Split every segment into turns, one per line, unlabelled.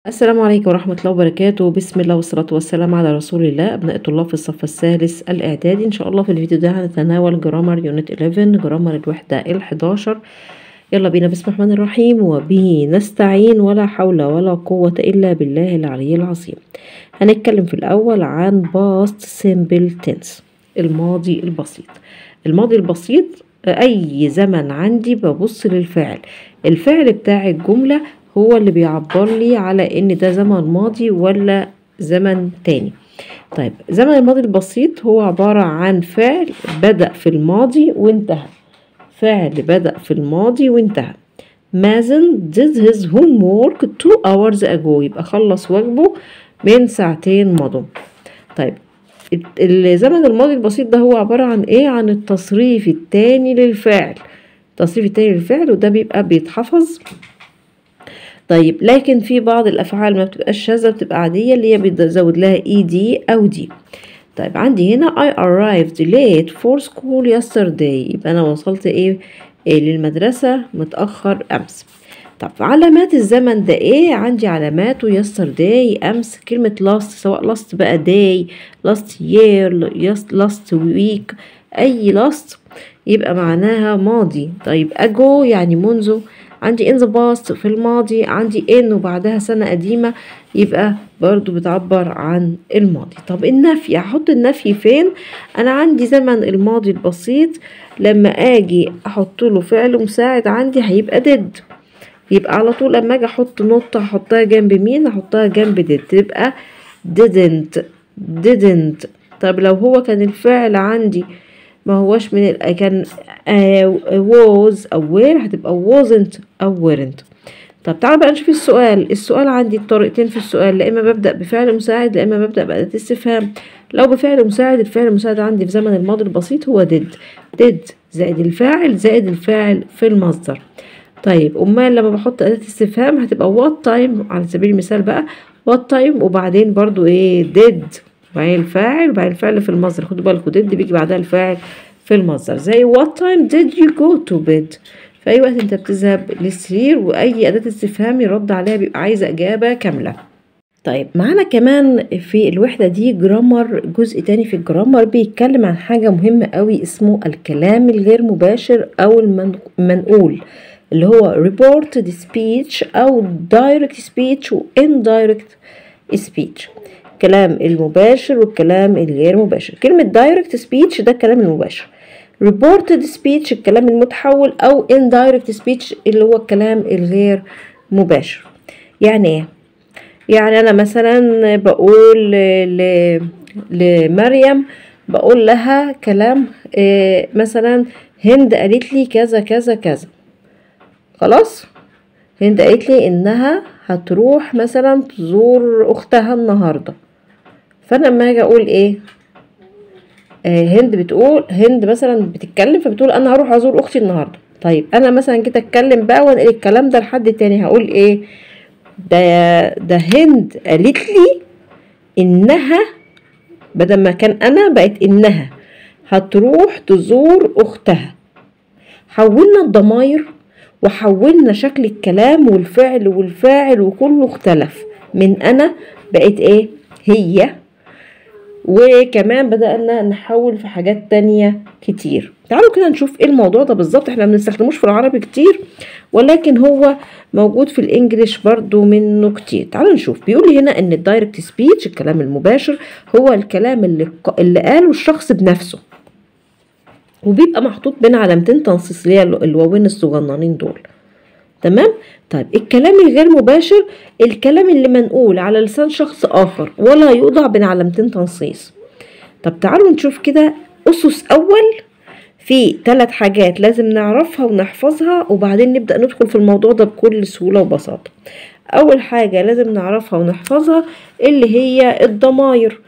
السلام عليكم ورحمة الله وبركاته. بسم الله والصلاة والسلام على رسول الله. أبناء الطلاب في الصف الثالث الإعدادي، إن شاء الله في الفيديو ده هنتناول grammar unit 11، grammar الوحدة ال11. يلا بينا، بسم الله الرحمن الرحيم وبه نستعين، ولا حول ولا قوة إلا بالله العلي العظيم. هنتكلم في الأول عن past simple tense، الماضي البسيط. الماضي البسيط أي زمن عندي ببص للفعل، الفعل بتاع الجملة هو اللي بيعبر لي على ان ده زمن ماضي ولا زمن تاني. طيب، زمن الماضي البسيط هو عبارة عن فعل بدأ في الماضي وانتهى، فعل بدأ في الماضي وانتهى. مازن did his homework 2 hours ago، يبقى خلص واجبه من ساعتين مضوا. طيب، الزمن الماضي البسيط ده هو عبارة عن ايه؟ عن التصريف التاني للفعل، التصريف التاني للفعل، وده بيبقى بيتحفظ. طيب، لكن في بعض الافعال ما بتبقاش شاذه، بتبقى عاديه، اللي هي بيزود لها ed او d. طيب، عندي هنا I arrived late for school yesterday، يبقى انا وصلت إيه للمدرسه متاخر امس. طب علامات الزمن ده ايه؟ عندي علاماته yesterday امس، كلمه last، سواء last بقى day، last year، last week، اي last يبقى معناها ماضي. طيب، ago يعني منذ، عندي in the past في الماضي، عندي in وبعدها سنة قديمة يبقى برضو بتعبر عن الماضي. طب النفي، هحط النفي فين؟ انا عندي زمن الماضي البسيط لما اجي احط له فعل مساعد عندي هيبقى did، يبقى على طول لما اجي احط not هحطها جنب مين؟ احطها جنب did، تبقى didn't، didn't. طب لو هو كان الفعل عندي ما هوش من كان was أو were، هتبقى wasn't أو weren't. طب تعالى بقى نشوف السؤال. السؤال عندي الطريقتين في السؤال: لا اما ببدأ بفعل مساعد، لا اما ببدأ بأداة استفهام. لو بفعل مساعد، الفعل المساعد عندي في زمن الماضي البسيط هو did، did زائد الفاعل زائد الفاعل في المصدر. طيب، امال لما بحط أداة استفهام هتبقى what time على سبيل المثال بقى، what time وبعدين برضو ايه؟ did وبعدين الفاعل وبعدين الفعل في المصدر. خدوا بالكم، did بيجي بعدها الفاعل في المصدر، زي what time did you go to bed؟ في أي وقت أنت بتذهب للسرير؟ وأي أداة استفهام يرد عليها بيبقى عايزة إجابة كاملة. طيب، معانا كمان في الوحدة دي grammar، جزء تاني في ال grammar بيتكلم عن حاجة مهمة قوي اسمه الكلام الغير مباشر أو المنقول، اللي هو reported speech أو direct speech و indirect speech، الكلام المباشر والكلام الغير مباشر. كلمة direct speech ده الكلام المباشر، reported speech الكلام المتحول، أو indirect speech اللي هو الكلام الغير مباشر. يعني ايه؟ يعني أنا مثلا بقول لمريم، بقول لها كلام إيه؟ مثلا هند قالت لي كذا كذا كذا. خلاص، هند قالت لي انها هتروح مثلا تزور اختها النهارده. فانا لما اجي اقول ايه؟ هند بتقول، هند مثلا بتتكلم فبتقول انا هروح ازور اختي النهارده. طيب، انا مثلا جيت اتكلم بقى وانقل الكلام ده لحد تاني، هقول ايه؟ ده هند قالت لي انها، بدل ما كان انا بقت انها هتروح تزور اختها. حولنا الضماير وحولنا شكل الكلام والفعل والفاعل وكله اختلف، من انا بقت ايه؟ هي. وكمان بدأنا نحول في حاجات تانية كتير. تعالوا كده نشوف ايه الموضوع ده بالظبط. احنا ما بنستخدموش في العربي كتير، ولكن هو موجود في ال English برضو منه كتير. تعالوا نشوف. بيقول لي هنا ان ال direct speech، الكلام المباشر، هو الكلام اللي قاله الشخص بنفسه وبيبقى محطوط بين علامتين تنصيص، اللي هي الواوين الصغننين دول، تمام؟ طيب، الكلام الغير مباشر الكلام اللي منقول على لسان شخص اخر ولا يوضع بين علامتين تنصيص. طب تعالوا نشوف كده اسس اول، في ثلاث حاجات لازم نعرفها ونحفظها وبعدين نبدأ ندخل في الموضوع ده بكل سهولة وبساطة. اول حاجة لازم نعرفها ونحفظها اللي هي الضماير،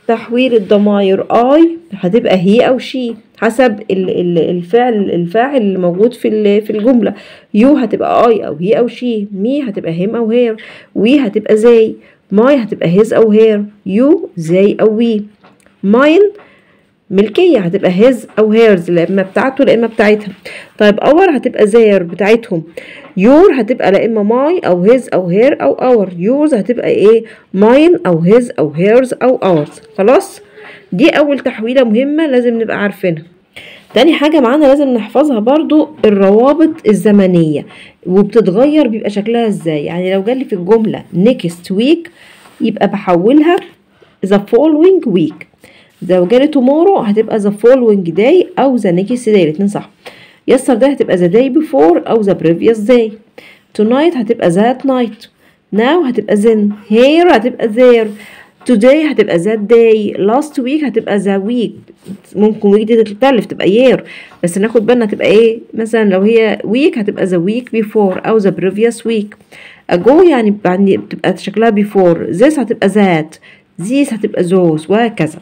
تحويل الضماير. I هتبقى he او she حسب الفعل الفاعل اللي موجود في الجملة. you هتبقى I او he او she، me هتبقى him او her، we هتبقى they، my هتبقى his او her، you they او we، mine ملكية، هتبقى his أو hers، لا إما بتاعته لا إما بتاعتها. طيب our هتبقى their بتاعتهم. your هتبقى لا إما my أو his أو her أو our. yours هتبقى إيه؟ mine أو his أو hers أو ours. خلاص، دي أول تحويلة مهمة لازم نبقى عارفينها. تاني حاجة معانا لازم نحفظها برضو الروابط الزمنية، وبتتغير بيبقى شكلها ازاي. يعني لو جالي في الجملة next week يبقى بحولها the following week. لو جالي tomorrow هتبقى the following day أو the next day، الاتنين صح. yesterday هتبقى the day before أو the previous day. tonight هتبقى that night. now هتبقى then. here هتبقى there. today هتبقى that day. last week هتبقى the week. ممكن week دي تختلف تبقى year، بس ناخد بالنا تبقى ايه. مثلا لو هي week هتبقى the week before أو the previous week. ago يعني بتبقى شكلها before. this هتبقى that. these هتبقى those، وهكذا.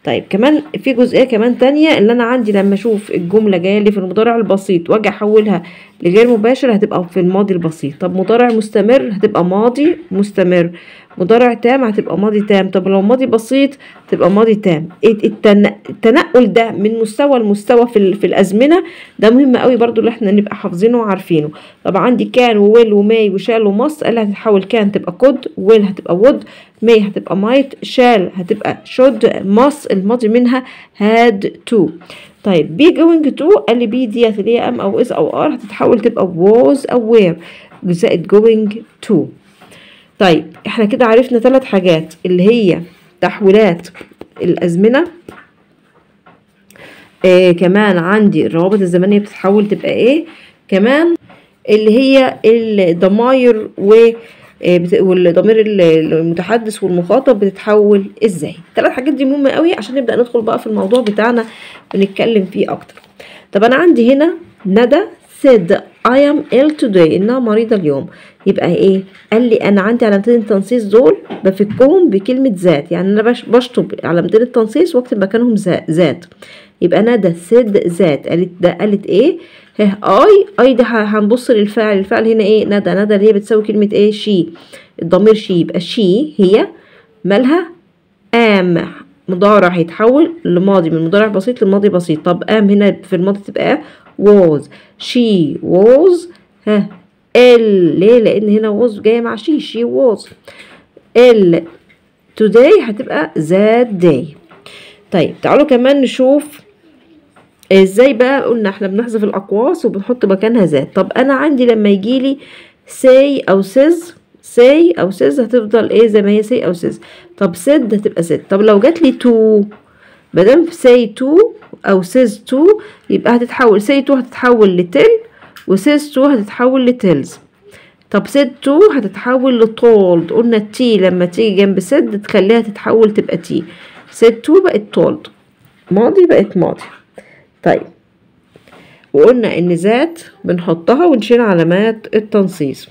طيب كمان في جزئية كمان تانية، اللي أنا عندي لما أشوف الجملة جاية لي في المضارع البسيط وأجي أحولها لغير مباشر هتبقى في الماضي البسيط. طب مضارع مستمر هتبقى ماضي مستمر، مضارع تام هتبقى ماضي تام، طب لو ماضي بسيط تبقى ماضي تام. التنقل ده من مستوى لمستوى في الأزمنة ده مهم قوي برضو اللي احنا نبقى حافظينه وعارفينه. طب عندي can و will و may و shall و must، قال هتتحول can تبقى could، will هتبقى would، may هتبقى might، shall هتبقى should، must الماضي منها had to. طيب be going to، قال لي be ديت اللي هي am او is او are هتتحول تبقى was او were زائد going to. طيب احنا كده عرفنا 3 حاجات اللي هي تحويلات الأزمنة، كمان عندي الروابط الزمنية بتتحول تبقى ايه، كمان اللي هي الضماير والضمير المتحدث والمخاطب بتتحول ازاي. 3 حاجات دي مهمة قوي عشان نبدأ ندخل بقى في الموضوع بتاعنا ونتكلم فيه اكتر. طب انا عندي هنا ندى said I am ill today، انها مريضة اليوم. يبقى ايه؟ قال لي انا عندي علامتين التنصيص دول بفكهم بكلمة that، يعني انا بشطب علامتين التنصيص واكتب مكانهم that. يبقى ندى said that، قالت ده، قالت ايه؟ ها I ده هنبص للفاعل، الفاعل هنا ايه؟ ندى، ندى اللي هي بتساوي كلمة ايه؟ she، الضمير she، يبقى she هي مالها؟ am، مضارع هيتحول لماضي، من مضارع بسيط لماضي بسيط. طب am هنا في الماضي تبقى was، she was ها ill، ليه؟ لان هنا was جايه مع she، she was ill today هتبقى that day. طيب تعالوا كمان نشوف ازاي بقى. قلنا احنا بنحذف الاقواس وبنحط مكانها that. طب انا عندي لما يجيلي say او says، say او says هتفضل ايه زي ما هي say او says. طب said هتبقى said. طب لو جاتلي to، مادام say to او says to يبقى هتتحول say to هتتحول ل tell، و says to هتتحول ل tells. طب said to هتتحول ل told، قلنا t لما تيجي جنب said تخليها تتحول تبقى t. said to بقت told، ماضي بقت ماضي. طيب وقلنا ان that بنحطها ونشيل علامات التنصيص.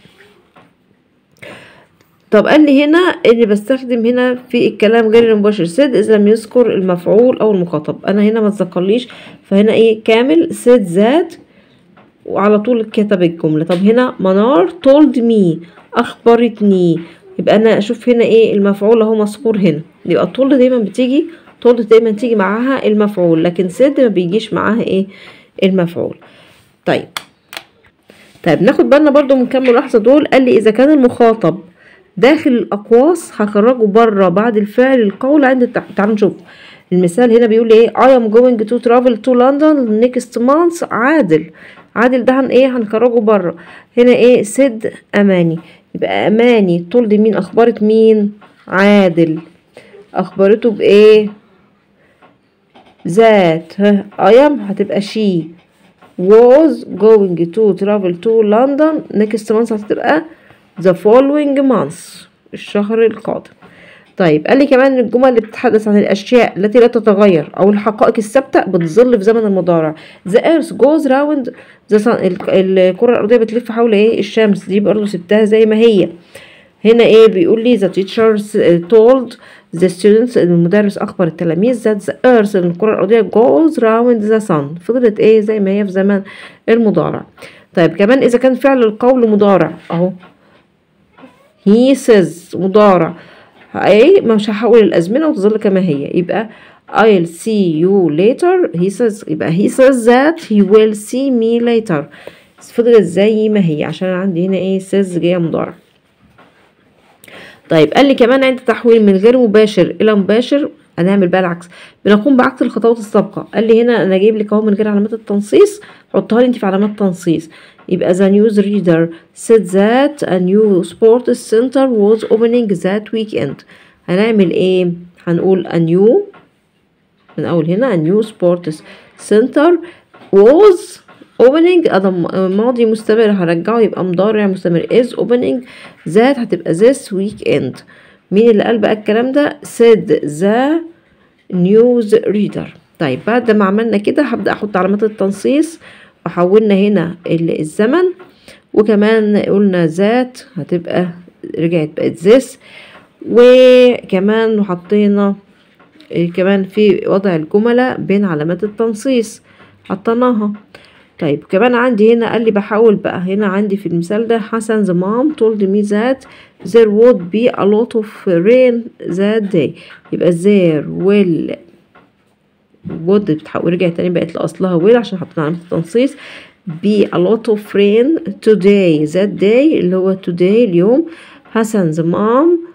طب قال لي هنا اني بستخدم هنا في الكلام غير المباشر said اذا لم يذكر المفعول او المخاطب. انا هنا ما تذكرليش، فهنا ايه؟ كامل said that وعلى طول كتب الجملة. طب هنا منار told me، اخبرتني، يبقى انا اشوف هنا ايه المفعول اهو مذكور هنا. يبقى told دايما بتيجي، told دايما تيجي معاها المفعول، لكن said ما بيجيش معاها ايه المفعول. طيب ناخد بالنا برضو من كام ملاحظة دول. قال لي اذا كان المخاطب داخل الاقواس هخرجه بره بعد الفعل القول عند تعالوا نشوف المثال هنا بيقول ايه؟ I am going to travel to London next month. عادل، عادل ده ايه؟ هنخرجه بره. هنا ايه؟ said اماني، يبقى اماني told مين؟ اخبرت مين؟ عادل. اخبرته بايه؟ that ها I am هتبقى she was going to travel to London next month هتبقى the following month، الشهر القادم. طيب قال لي كمان ان الجمل اللي بتتحدث عن الاشياء التي لا تتغير او الحقائق الثابته بتظل في زمن المضارع. The earth goes round the sun، الكره الارضيه بتلف حول ايه؟ الشمس. دي برضو سبتها زي ما هي. هنا ايه بيقول لي the teacher told the students، المدرس اخبر التلاميذ that the earth، الكره الارضيه goes round the sun، فضلت ايه زي ما هي في زمن المضارع. طيب كمان اذا كان فعل القول مضارع اهو he says مضارع، ايه مش هحول الازمنه وتظل كما هي. يبقى I'll see you later he says، يبقى he says that he will see me later، فضلت زي ما هي عشان عندي هنا ايه says جايه مضارع. طيب قال لي كمان عند تحويل من غير مباشر الى مباشر هنعمل بقى العكس، بنقوم بعكس الخطوات السابقه. قال لي هنا انا جايب لك اهو من غير علامات التنصيص، حطها لي انت في علامات تنصيص. يبقى the news reader said that a new sports center was opening that weekend. هنعمل ايه؟ هنقول a new من اول هنا a new sports center was opening، هذا ماضي مستمر هرجعه يبقى مضارع مستمر is opening that هتبقى this weekend. مين اللي قال بقى الكلام ده؟ said the news reader. طيب بعد ما عملنا كده هبدأ احط علامات التنصيص، وحولنا هنا الزمن، وكمان قلنا that هتبقى رجعت بقت this، وكمان حطينا كمان في وضع الجملة بين علامات التنصيص حطيناها. طيب كمان عندي هنا قال لي بحاول بقى هنا عندي في المثال ده حسن the mom told me that there would be a lot of rain that day. يبقى there will would بتحول رجعت تاني بقت لأصلها will عشان حطينا علامة التنصيص، be a lot of rain today that day اللي هو today اليوم. حسن the mom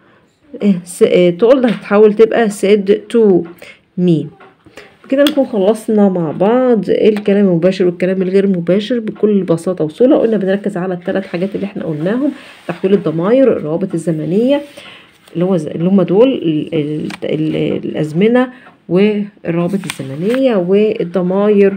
told هتتحول تبقى said to me. كده نكون خلصنا مع بعض الكلام المباشر والكلام الغير مباشر بكل بساطة وسهولة. قلنا بنركز على الثلاث حاجات اللي احنا قلناهم، تحويل الضمائر، الروابط الزمنية اللي هم دول ال ال الأزمنة والروابط الزمنية والضمائر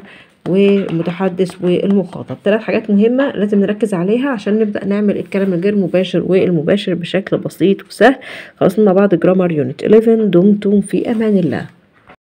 والمتحدث والمخاطب. ثلاث حاجات مهمة لازم نركز عليها عشان نبدأ نعمل الكلام الغير مباشر والمباشر بشكل بسيط وسهل. خلصنا مع بعض grammar unit 11. دمتم في أمان الله.